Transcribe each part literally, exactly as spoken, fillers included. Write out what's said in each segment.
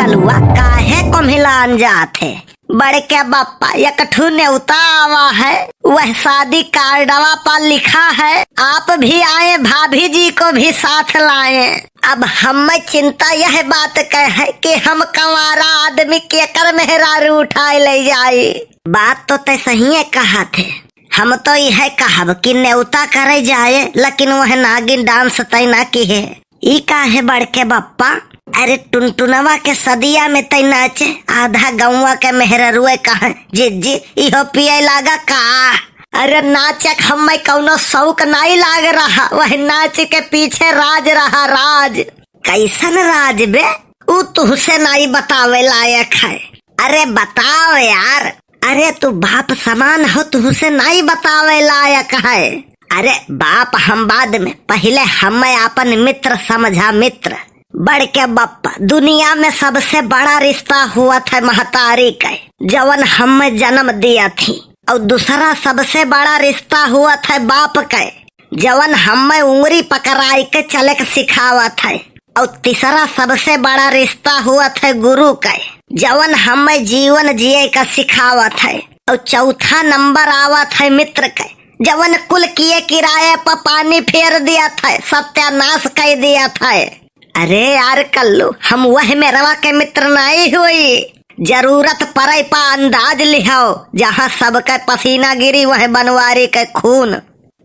कलुआ काहे कुम्हिलान जात है? बड़के बप्पा, एक ठू नेवता आवा है, वह शादी कार्डवा पर लिखा है, आप भी आए, भाभी जी को भी साथ लाए। अब हमें चिंता यह बात के है कि हम कंवारा आदमी केकर मेहरारू उठाए ले जाई। बात तो तय सहिए कहत है। हम तो यह कहब कि नेवता करे जाए, लेकिन वह नागिन डांस तय ना किहे। ई काहे बड़के बप्पा? अरे टुनटुनवा के सदिया में तय नाचे, आधा गौवा के मेहररुए कहे, "जिज्जी, इहो पिए लागा का?" अरे नाचे के हमें कौनो शौक नाई लाग रहा, वह नाच के पीछे राज रहा, राज। कैसन राज बे? ऊ तुहसे नाई बतावे लायक है। अरे बताओ यार। अरे तू बाप समान हो, तुहसे नाई बतावे लायक है। अरे बाप हम बाद में, पहिले हमें आपन मित्र समझा, मित्र। बड़के बप्पा, दुनिया में सबसे बड़ा रिश्ता हुआ था महतारी के, जवन हमें जन्म दिया थी, और दूसरा सबसे बड़ा रिश्ता हुआ था बाप के, जवन हमें उंगरी पकड़ाई के चले के सिखावत है। और तीसरा सबसे बड़ा रिश्ता हुआ था गुरु के, जवन हमें जीवन जिए का सिखावत है। और चौथा नंबर आवत है मित्र के, जवन कुल किए किराए पर पानी फेर दिया था, सत्यानाश कर दिया था। अरे यार कल्लू, हम वह मेरवा के मित्र नहीं हुई। जरूरत पड़े पा अंदाज लिहो, जहाँ सबके पसीना गिरी वह बनवारी के खून।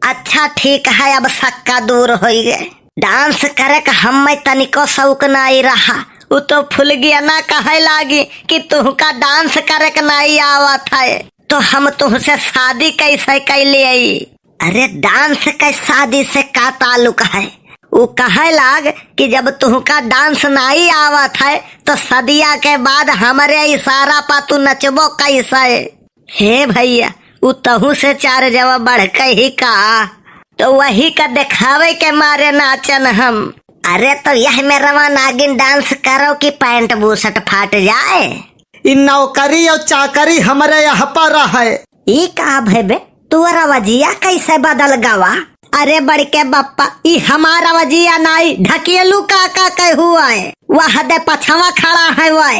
अच्छा ठीक है, अब शक्का दूर होई गए। डांस करे के हमें तनिको शौक नाई रहा। उ तो फुलगिया ना कहे लागी कि तुहका डांस करे के नाई आवत है, तो हम तुहसे शादी कैसे कैले आई? अरे डांस के शादी से का ताल्लुक है? उ कहे लाग कि जब तुहका डांस नाई आवत है तो सदिया के बाद हमरे इशारा पा तू नचबो कैसे? हे भैया, उ तहू से चार जवा बढ़ के ही का, तो वही का देखावे के मारे नाचन हम। अरे तो यह मेरवा नागिन डांस करो कि पैंट बुशर्ट फाट जाए। इ नौकरी और चाकरी हमरे यह पर है। ई का भे बे, तोरा वजिया कैसे बदल गवा? अरे बड़के बप्पा, ई हमारा वजिया नाई, ढकेलू काका के हुआ है। वह दे पछवा खड़ा है वह।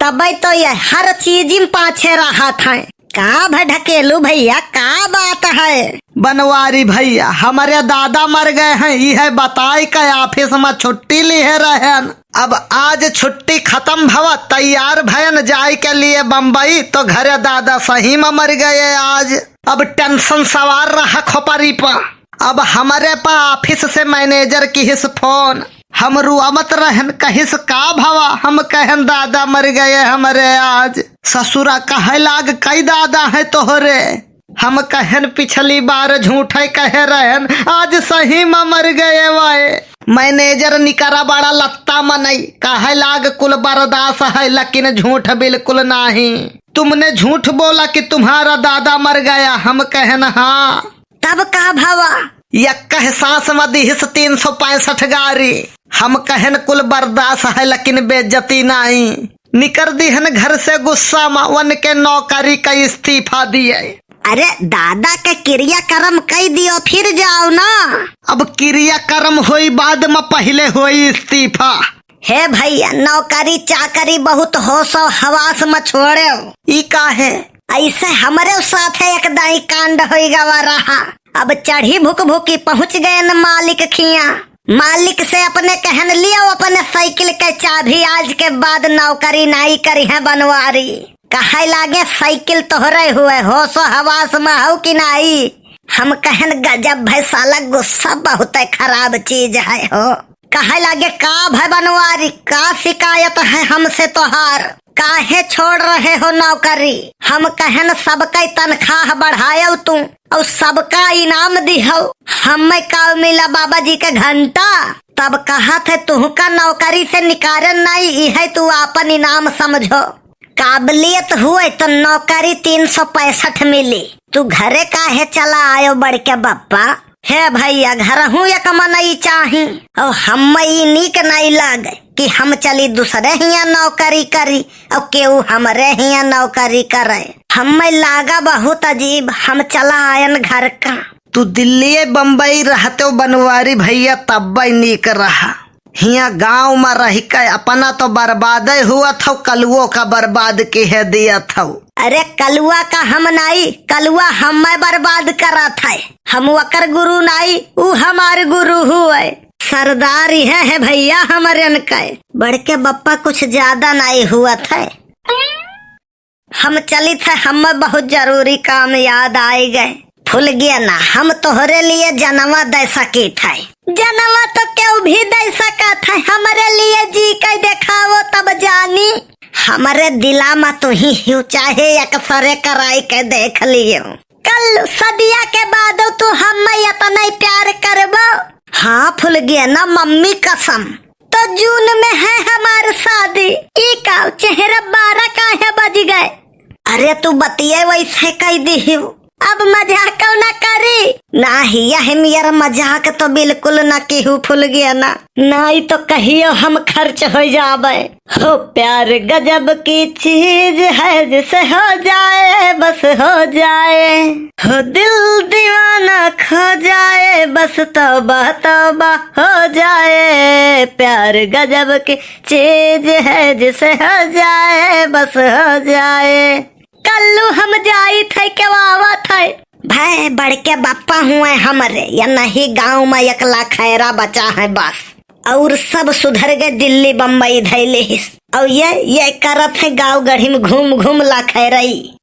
तबे तो ये हर चीज में पाछे रहत है। का भे ढकेलू भैया, का बात है? बनवारी भैया, हमरे दादा मर गए हैं, यह बताई के ऑफिस में छुट्टी लिहे रहन। अब आज छुट्टी खत्म भवा, तैयार भयन जाए के लिए बम्बई, तो घरे दादा सही में मर गए आज। अब टेंशन सवार रहा खोपरी पा। अब हमरे पा ऑफिस से मैनेजर किहिस फोन, हम रुआवत रहन, कहिस का भवा? हम कहन दादा मर गए हमरे आज। ससुरा कहे लाग कई दादा है तोहरे। हम कहन पिछली बार झूठे कहे रहन, आज सही में मर गए वाए। मैनेजर निकरा बड़ा लत्ता मनई, कहे लाग कुल बर्दाश्त है लेकिन झूठ बिल्कुल नहीं। तुमने झूठ बोला कि तुम्हारा दादा मर गया। हम कहन हाँ। तब का भवा? यक्कह सांस में दिहिस तीन सौ पैंसठ गारी। हम कहन कुल बर्दाश्त है लेकिन बेइज्जती नाई। निकर दिहन घर से गुस्सा में, वन के नौकरी का इस्तीफा दिए। अरे दादा के क्रियाकर्म कई दियो, फिर जाओ ना। अब क्रियाकर्म होई बाद में, पहिले होई इस्तीफा। हे भैया, नौकरी चाकरी बहुत होशो हवास में छोड़े। ई का है? ऐसे हमरे साथ एक दाई कांड होई गवा रहा। अब चढ़ी भुक भुकी पहुँच गए न मालिक खिया। मालिक से अपने कहन लियो अपने साइकिल के चाबी, आज के बाद नौकरी नाई करिहे बनवारी। कहे लागे साइकिल तोहरे हुए, होशो हवास में हौ कि नाई? हम कहन गजब भै साला, गुस्सा बहुत है, खराब चीज है हो। कहे लागे का भै बनवारी, का शिकायत है हमसे तोहार? काहे छोड़ रहे हो नौकरी? हम कहन सबके तनख्वाह बढ़ायो तू और सबका इनाम दिहो, हमें का मिला बाबा जी के घंटा? तब कहत है तुहका नौकरी से निकारन नाई, इहे तू आपन इनाम समझो। काबिलियत हुए तो नौकरी तीन सौ पैंसठ मिली। तू घरे काहे चला आयो बड़के बप्पा? हे भैया, घरहू एक मनई चाही, और हम्मे ई नीक नाई लागे कि हम चली दूसरे हियां नौकरी करी और केहू हमरे हियां नौकरी करे। हम्मे लागा बहुत अजीब, हम चला आयन घर का। तू दिल्ली बम्बई रहते बनवारी भैया, तब्बे नीक रहा। हियाँ गाँव मा रहिके अपना तो बर्बादे हुवत हौ, कलुओ का बर्बाद किहे दियत हौ। अरे कलुआ का हम नाई, कलुआ हम्मै बर्बाद करत है। हम वकर गुरु नाई, ऊ हमार गुरु हुए। सरदार इहे है भइया हमरन के। बड़के बप्पा कुछ ज्यादा नाई हुवत है। हम चलित है, हम्मै बहुत जरूरी काम याद आइ गए। फुलगेना, हम तोहरे लिए जनवा दइ सकित है। जनवा तो केहू भी दइ सकत है, हमरे लिए जी के देखावो तब जानी। हमरे दिला मा तुही हिउ, चाहे एक्सरे कराइ के देख लियो। कल्लू, सदिया के बादो तू हम्मै एतना प्यार करबो? हाँ फुलगेना, मम्मी कसम। तो जून में है हमार शादी। ई का चेहरा बारह काहे बजि गए? अरे तू बतिये वैसे कहि दिहिउ। अब मजाक ना करी। नाही, यह मेरा मजाक तो बिल्कुल ना किहु फुलगेना। नाई तो कहियो हम खर्च होइ जाबे। हो प्यार गजब की चीज है, जिसे हो जाए बस हो जाए। हो दिल दीवाना खो जाए, बस तौबा तौबा हो जाए। प्यार गजब की चीज है, जिसे हो जाए बस हो जाए। कल्लू, हम जाइत है, केहू आवत है? भए बड़के बप्पा हुए हमरे, या नहीं गाँव मा एकला खैरा बचा है बस। और सब सुधर गए, दिल्ली बम्बई धइले हिस। और ये, ये करत है गाँव गढ़ी में घूम घूम ला खैरई।